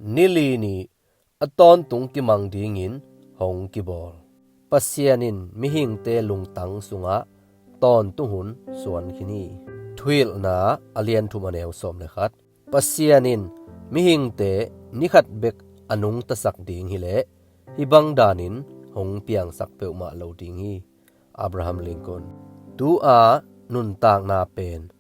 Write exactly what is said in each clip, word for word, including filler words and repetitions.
Nili ni a tawntung kimang dingin hong kibawl. Pasian in mihingte lungtang sungah tawntung hun suan khin hi. Thuhilhna a lian thum a neu sawm le khat. Pasian in mihingte ni khat bek a nungtasak ding hileh hih bang danin hong piangsak peuhmah lo ding hi. Abraham Lincoln. Tu-a nuntakna pen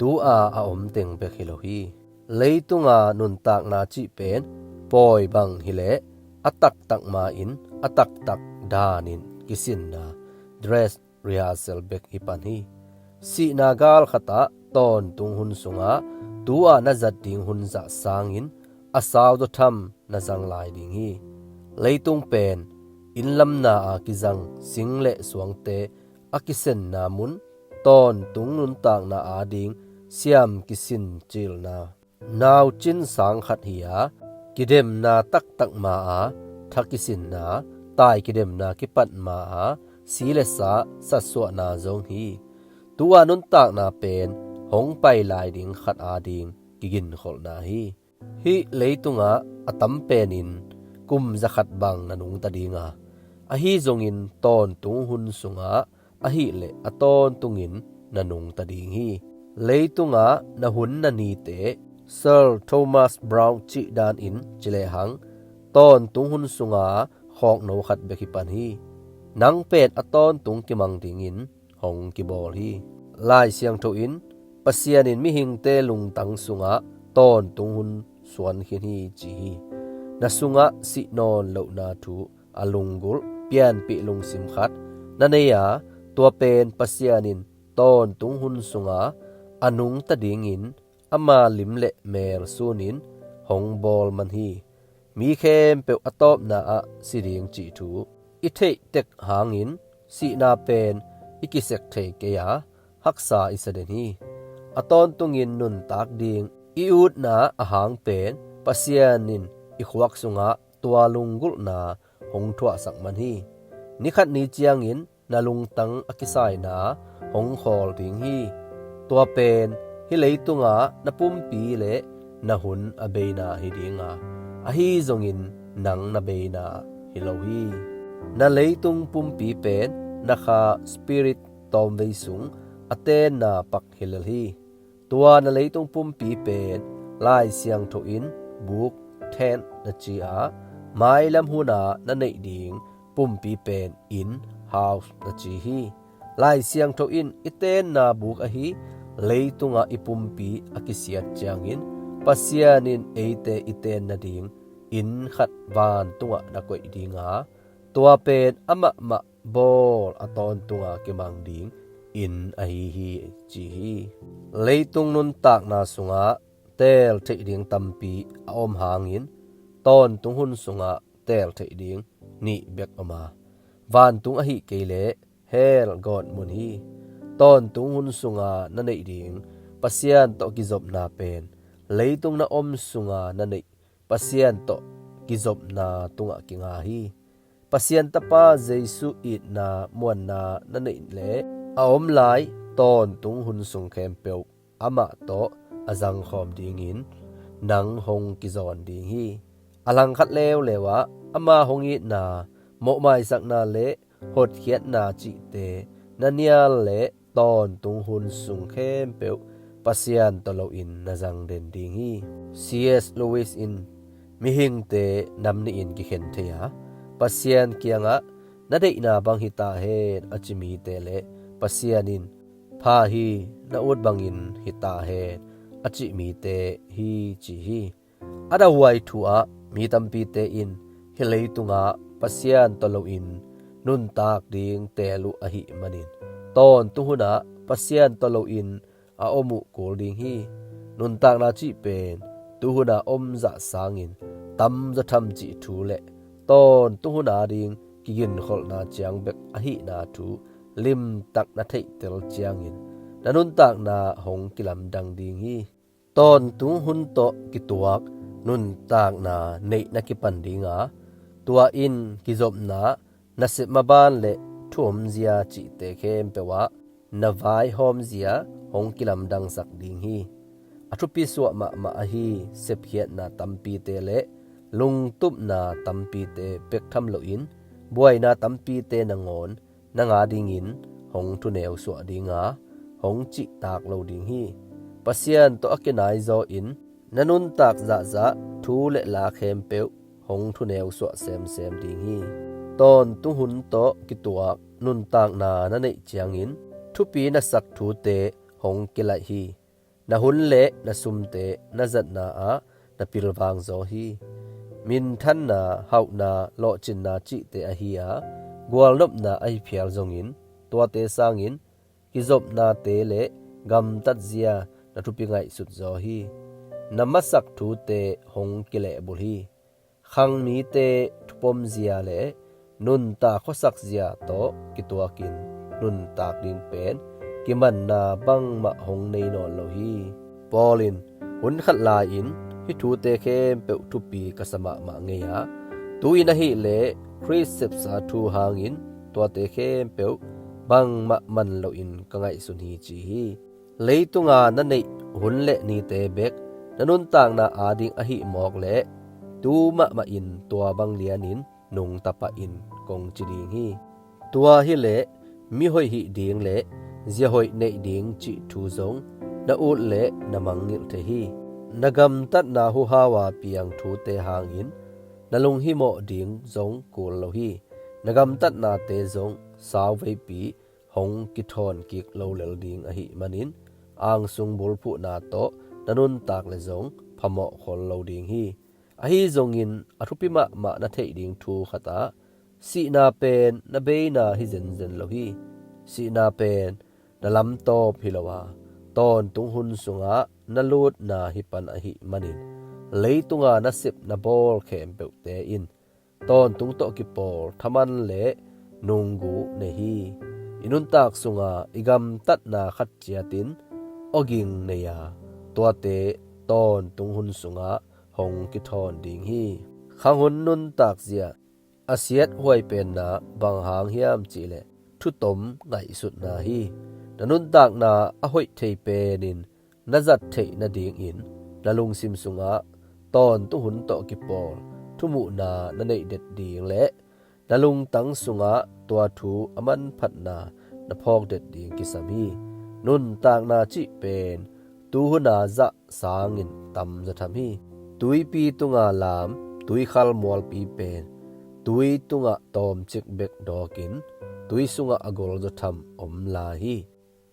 tu-a a om teng bek hi lo hi. Leitunga nuntakna cih pen pawi bang hileh a taktak ma-in a taktak danin kisinna, dress rehearsal bek hi pan hi. Sihna gal khatah tawntung hun sungah tu-a na zat ding hun zah sangin a sauzaw tham na zang lai ding hi. Leitung pen innlamna a kizang sing le suangte a kisenna mun, tawntung nuntakna ading siam kisin cilna, naucin sang khat hi-a, kidemna taktak ma-a tha kisinna, tai kidemna kipat ma-a si le sa satsuahna zong hi. Tu-a nuntakna pen hong pai lai ding khat ading kiginkholhna hi. Hih leitungah a tam penin kum zakhat bang na nungta dinga, ahi zongin tawntung hun sungah ahileh a tawntungin na nungta ding hi. Leitungah na hun na nite Sir Thomas Browne cih danin ci lehang tawntung hun sunga khawkno khat bek hi pan hi. Nang pen a tawntung kimang dingin hong kibawl hi. Lai Siangtho in Pasian in mihingte lungtang sungah tawntung hun suan khin hi ci hi. Na sungah sih nawn lohna thu a lunggulh pianpih lungsim khat na nei a, tua pen Pasian in tawntung hun sunga a nungta dingin ama lim le mel sunin hong bawl man hi. Mi khempeuh a tawpna ah si ding cih thu i theih tek hangin sihna pen i kisek thei kei a, haksa i sa den hi. A tawntungin nuntak ding i utna ahang pen Pasian in i khuak sungah tua lunggulhna hong thuahsak man hi. Nikhat ni ciangin na lungtang a kisaina hong khawl ding hi. Tua pen hih leitungah na pumpi le na hun a beina hi dinga, ahi zongin nang na beina hi lo hi. Na leitung pumpi pen na kha spirit tawmvei sung a tenna pak hi lel hi. Tua na leitung pumpi pen Lai Siangtho in buk, tent na ci a, mailam huna na neih ding pumpi pen inn, house na ci hi. Lai Siangtho in i tenna buk ahi leitungah i pumpi a kisiat ciangin Pasian in eite i tenna ding inn khat vantungah na koih dinga, tua pen amahmah bawl a tawntunga kimang ding inn ahi hi ci hi. Leitung nuntakna sungah teel theih ding tampi a om hangin tawntung hun sungah teel theih ding nih bek om a, vantung ahi kei leh hell gawtmun hi. Tawntung hun sunga na neih ding Pasian tawh kizopna pen leitung na om sunga na neih Pasian tawh kizopna tungah kinga hi. Pasian Tapa Jesuh itna muanna na neih leh a om lai tawntung hun sung khempeuh amah tawh a zangkhawm dingin nang hong kizawn ding hi. A langkhat leuleu ah ama hong itna, mawhmaisakna le hotkhiatna cihte na nial leh tawntung hun sung khempeuh Pasian tawh loin na zang den ding hi. C S Lewis in mihingte nam nihin kikhen thei a, Pasian kiangah na deihna bang hi ta hen a ci mite le Pasian in pha hi, na ut bangin hi ta hen a cih mite hi ci hi. A dahuai thu ah mi tampite in hih leitungah Pasian tawh loin nuntak ding teel uh ahih manin tawntung hunah Pasian tawh loin a om uh kul ding hi. Nuntakna cih pen tuhuna om zah sangin tamzaw tham cih thu le tawntung huna ding kiginkholhna ciang bek ahihna thu limtak na theihtel ciangin na nuntakna hong kilamdang ding hi. Tawntung hun tawh kituak nuntakna neih na kipan dinga, tua in kizopna, nasep maban le thu omzia cihte khempeuh ah na vaihawmzia hong kilamdangsak ding hi. A thupi suah mahmah ahi sepkhiatna tampite le Lungtupna tampite bek tham loin buaina tampite nangawn nang adingin hong thuneusuah dinga, hong cihtak lo ding hi. Pasian tawh a kinaizaw in na nuntak zahzah thu le la khempeuh hong thuneusuah semsem ding hi. Tawntung hun tawh kituak nuntakna na neih ciangin thupi na sak thute hong kilaih hi. Na hun le na sumte na zatna ah na pilvang zaw hi. Minthanna, hauhna, lawhcinna cihte ahi a, gualnopna ahi phial zongin tuate sangin kizopnate le gamtatzia na thupi ngaihsut zaw hi. Na masak thute hong kilehbulh hi. Khangmite thupomzia le nuntak khuasakzia tawh kituakin nuntak ding pen kimanna bangmah hong nei nawn lo hi. Paul in, hun khat lai-in hih thute khempeuh thupi ka sa mahmah ngei a, tu-in ahileh Khrist sepsa thu hangin tuate khempeuh bangmah man loin ka ngaihsun hi, ci hi. Leitunga na neih hun le nite bek na nuntakna ading ahih mawk leh tu mahmah in tua bang lianin nungta pah in kong ci ding hi. Tua hileh mihoih hih ding le ziahoih neih ding cih thu zong na ut leh na mangngilh thei hi. Na gamtatna huhau a piang thute hangin na lunghimawh ding zong kul lo hi. Na gamtatnate zong sauveipi hong kithawn kik lo lel ding ahih manin angsung bulphuhna tawh na nuntak le zong phamawh khol lo ding hi. Ahi zongin a thupi mahmah na theih ding thu khatah sihna pen na beina hi zenzen lo hi. Sihna pen na lamtawp hi lo a, tawntung hun sungah na lutna hi pan ahih manin leitunga na sep na bawl khempeuhte in tawntung tawh kipawl thaman le nunggu nei hi. I nuntak sunga i gamtatna khat ciatin awging nei a, tuate tawntung hun sungah hong kithawn ding hi. Khanghun nuntak zia a siathuai penna bang hang hiam cihleh thutom ngaihsutna hi. Na nuntakna a hoih thei penin na zat theih nadingin na lungsim sungah tawntung hun tawh kipawl thumuhna na neih det ding le na lungtang sungah tua thu a manphatna na phawk det ding kisam hi. Nuntakna cih pen tuhuna zah sangin tamzaw tham hi. Tuipi tunga lam tuikhal mualpi pen tui tungah tawmcik bek dawkin tui sungah a golzaw tham om lai hi.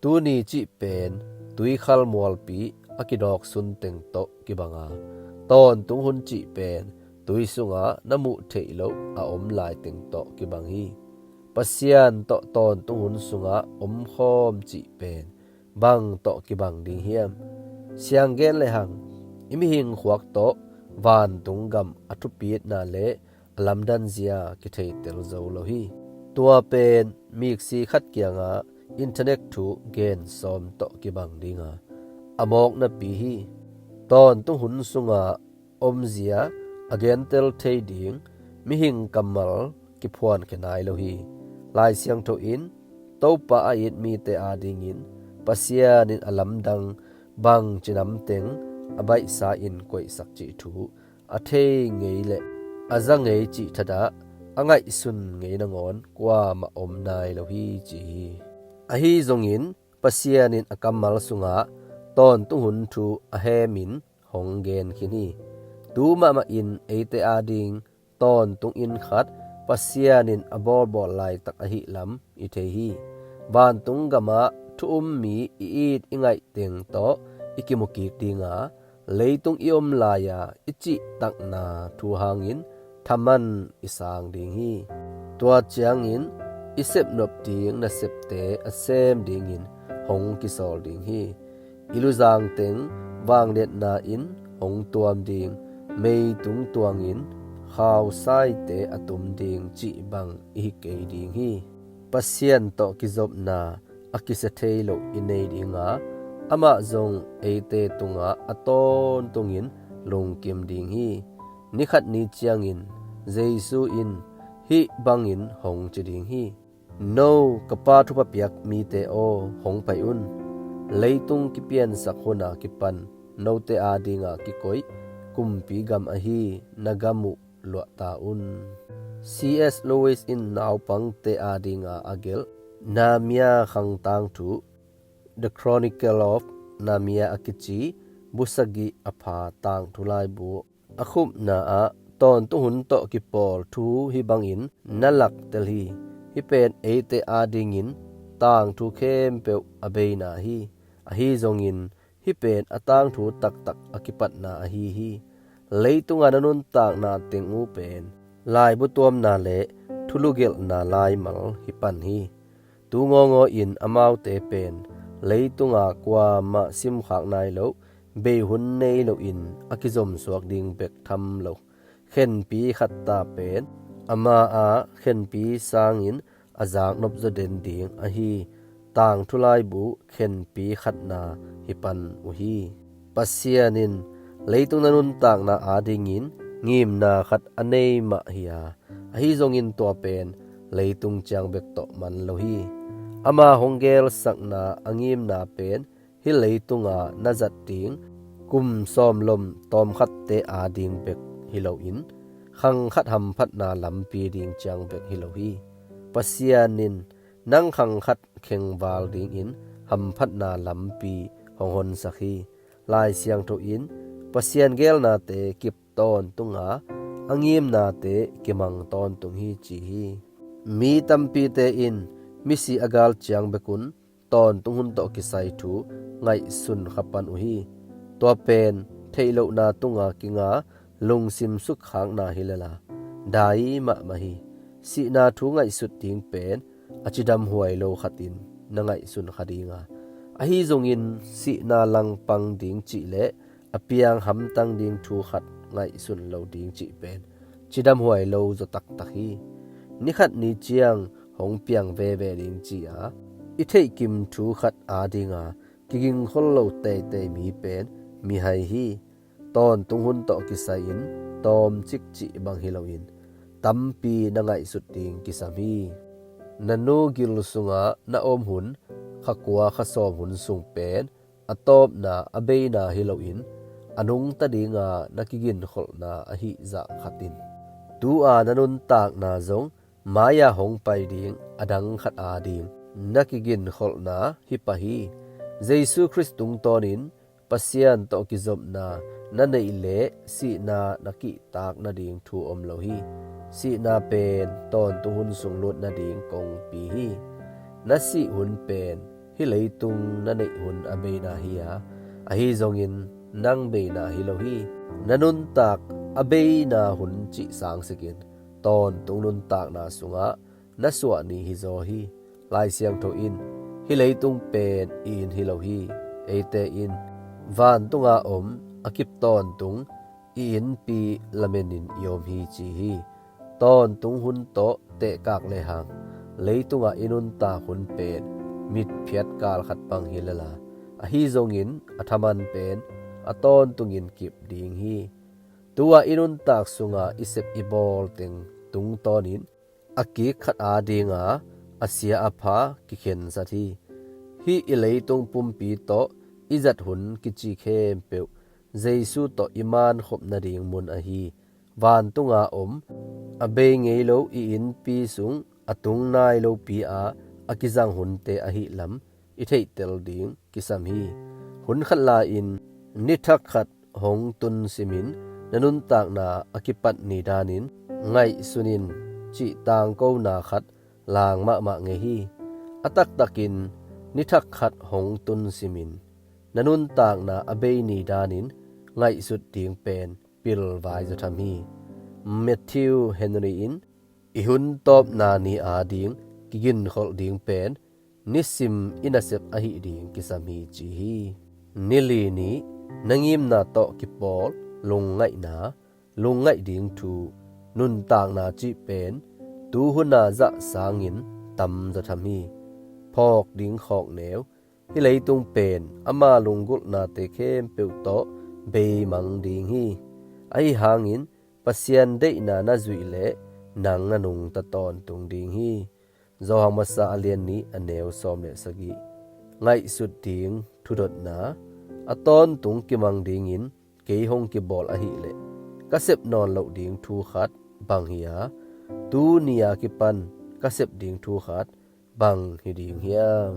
Tuni cih pen tuikhal mualpi a kidawk sunteng tawh kibang a, tawntung hun cih pen tui sungah na muh theih loh a om laiteng tawh kibang hi. Pasian tawh tawntung hun sungah omkhawm cih pen bang tawh kibang ding hiam? Siang gen lehang i mihing khuak tawh vantung gam a thupitna le a lamdanzia kitheitel zo lo hi. Tua pen miksi khat kiangah internet thu gen sawm tawh kibang dinga a mawk napi hi. Tawntung hun sungah omzia a gentel thei ding mihing kammal kiphuankhia nai lo hi. Lai Siangtho in Topa a it mite adingin Pasian in a lamdang bangci namteng a baihsa in koihsak cih thu a thei ngei le a za ngei cih thadah a ngaihsun ngei nangawn kuamah om nai lo hi, ci hi. Ahi zongin Pasian in a kammal sungah tawntung hun thu a hemin hong gen khin hi. Tu mahmah in eite ading tawntung inn khat Pasian in a bawlbawl laitak ahih lam i thei hi. Vantung gamah thu um mi i it i ngaih teng tawh i kimu kik dinga, leitung i om lai-a i cihtakna thu hangin thaman i sang ding hi. Tua ciangin i sepnop ding nasepte a sem dingin hong kisawl ding hi. I luzang teng vangliatna in hong tuam ding, meitung tuangin khausaite a tum ding cih bang i hi kei ding hi. Pasian tawh kizopna a kisia thei loh i nei dinga, amah zong eite tungah a tawntungin lungkim ding hi. Nikhat ni ciangin Jesu in hih bangin hong ci ding hi. No ka Pa thupha piak mite aw, hong pai un. Leitung kipiansak huna kipan note adinga kikoih kumpi gam ahi na gam uh luahta un. C S Lewis in naupangte adinga a gelh Narnia khang tangthu, The Chronicle of Narnia a kici bu sagih a pha tangthu laibu a khupna ah tawntung hun tawh kipawl thu hih bangin na laktel hi. Hih pen eite adingin tangthu khempeuh a beina hi. Ahi zongin hih pen a tangthu taktak a kipatna ahi hi. Leitunga na nuntakna teng uh pen laibu tuamna le thulu gelhna laimal hi pan hi. Tu ngawngaw in amaute pen leitunga kuamah simkhak nai lo, bei hun nei loin a kizomsuak ding bek tham lo, khenpi khat ta pen ama a khenpi sangin a zaknop zaw den ding ahi tangthu laibu khenpi khatna hi pan uh hi. Pasian in leitung na nuntakna adingin ngimna khat a nei mah hi a, ahi zongin tua pen leitung ciang bek tawh man lo hi. Ama hong gelsakna a ngimna pen hih leitunga na zat ding kum sawmlom tawmkhatte ading bek hi loin, khang khat hamphatna lampi ding ciang bek hi lo hi. Pasian in nang khang khat khengval dingin hamphatna lampi hong honsak hi. Lai Siangtho in Pasian gelnate kip tawntunga a ngimnate kimang tawntung hi ci hi. Mi tampite in misi a gal ciang bekun tawntung hun tawh kisai thu ngaihsun kha pan uh hi. Tua pen theihlohna tunga kinga lungsim sukkhakna hi lel a, dai mahmah hi. Sihna thu ngaihsut ding pen a cidamhuai lo khatin na ngaihsun kha dinga, ahi zongin sihna langpang ding cih le a piang hamtang ding thu khat ngaihsun lo ding cih pen cidamhuai lo zaw taktak hi. Nikhat ni ciang hong piang veve ding ci-a i theihkim thu khat adinga kigingkhol lo teitei mi pen mihai hi. Tawntung hun tawh kisai-in tawmcik cih bang hi loin tampi na ngaihsut ding kisam hi. Na nu gil sungah na om hun kha kua kha sawm hun sung pen a tawpna a beina hi loin a nungta dinga na kiginkholhna ahih zah khatin tu-a na nuntakna zong mai-a hong pai ding a dang khat ading na kiginkholhna hi pah hi. Jesu Khrist tungtawnin Pasian tawh kizopna na neih leh sihna na kihtak nading thu om lo hi. Sihna pen tawntung hun sung lut nading kongpi hi. Na sih hun pen hih leitung na neih hun a beina hi a, ahi zongin nang beina hi lo hi. Na nuntak a beina hun cih sangsikin tawntung nuntakna sungah na suah ni hi zaw hi. Lai Siangtho in hih leitung pen i inn hi lo hi. Eite in vantunga om a kip tawntung i innpi lamenin i om hi ci hi. Tawntung hun tawh tehkak lehang leitungah i nuntak hun pen mitphiat kal khat bang hi lel a, ahi zongin a thaman pen a tawntungin kip ding hi. Tu-a i nuntak sunga i sep i bawl teng tungtawnin a kik khat adinga a sia a pha kikhensat hi. Hih i leitung pumpi tawh i zat hun kici khempeuh Jesu tawh i mankhop nading mun ahi vantunga om a bei ngei lo i innpi sung a tung nai lopi-a a kizang hunte ahih lam i theihtel ding kisam hi. Hun khat lai-in ni thak khat hong tun simin na nuntakna a kipat ni danin ngaihsun in cih tangkona khat lang mahmah ngei hi. A taktakin ni thak khat hong tun simin na nuntakna a bei ni danin ngaihsut ding pen pilvai zaw tham hi. Matthew Henry in i hun tawpna ni ading kiginkholh ding pen nisim i nasep ahih ding kisam hi ci hi. Ni li ni na ngimna tawh kipawl lungngaihna, lungngaih ding thu, nuntakna cih pen tu huna zah sangin tamzaw tham hi. Phawk ding khawkneu, hih leitung pen ama lunggulhnate khempeuh tawh beimang ding hi. Ahi hangin Pasian deihna na zuih leh nang na nungta tawntung ding hi. Johan Masa a lian nih a neu sawm le sagih. Ngaihsut ding thudotna, a tawntung kimang dingin kei hong kibawl ahih leh ka sep nawn loh ding thu khat bang hi a, tuni a kipan ka sep ding thu khat bang hi ding hiam?